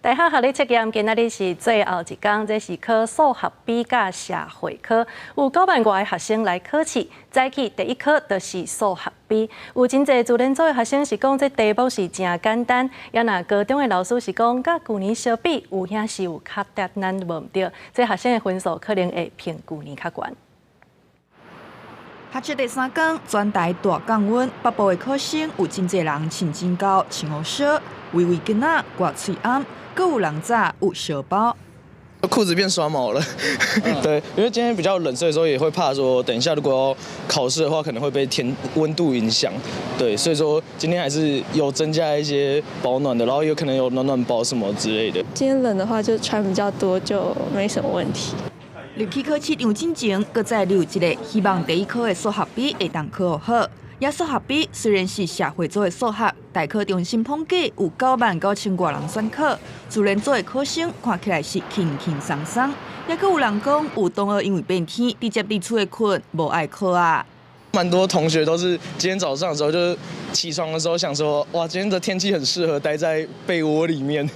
大學學力測驗今仔日是最後一工，這是考數學比佮社會科，有9萬外个學生來考試。早起第一科就是數學比，有真濟自然組的學生是講這題目是誠簡單，也若高中的老師是講，佮舊年相比，有影是有較艱難無毋對，這學生的分數可能會比舊年較懸。學測第三工，全台大降溫，北部的考生有真濟人穿真厚，穿予燒，圍圍巾仔掛喙罨，閣有人早有燒包。褲子變刷毛了，對，因為今天比較冷，所以說也會怕說，等一下如果要考試的話，可能會被天溫度影響，對，所以說今天還是有增加一些保暖的，然後有可能有暖暖包什麼之類的。今天冷的話就穿比較多，就沒什麼問題。入去考試場進前，閣再溜一下，希望第一科的數學比會當考好。也數學比雖然是社會組的數學，大考中心統計有9萬9千外人選考，自然組的考生看起來是輕輕鬆鬆。也閣有人講，有同學因為變天，直接佇厝內睏，無愛考啊。蠻多同學都是今天早上的時候，就是起床的時候想說，哇，今天的天氣很適合待在被窩裡面，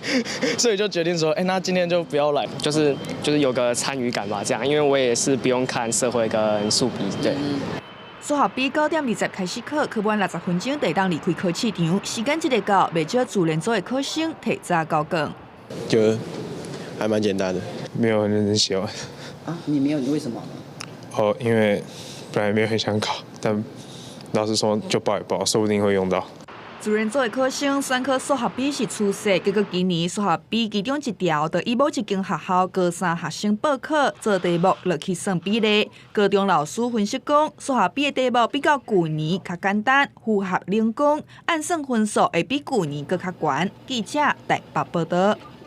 所以就決定說，哎，那今天就不要來，就是有個參與感吧，這樣，因為我也是不用看社會跟數筆，對。數學比9點20開始考，考滿60分鐘就會當離開考試場。時間一個到，袂少自然組的考生提早交卷。就還蠻簡單的，沒有很認真寫完。啊，你沒有？你為什麼？哦，因為本來沒有很想考，但老師說就報一報，說不定會用到。自然組的考生選考數學比是趨勢，結果今年數學比其中一條，就以某一間學校高三學生報考做題目落去算比例。高中老師分析講，數學比的題目比較舊年較簡單，符合人工，按算分數會比舊年閣較懸。記者台北報道。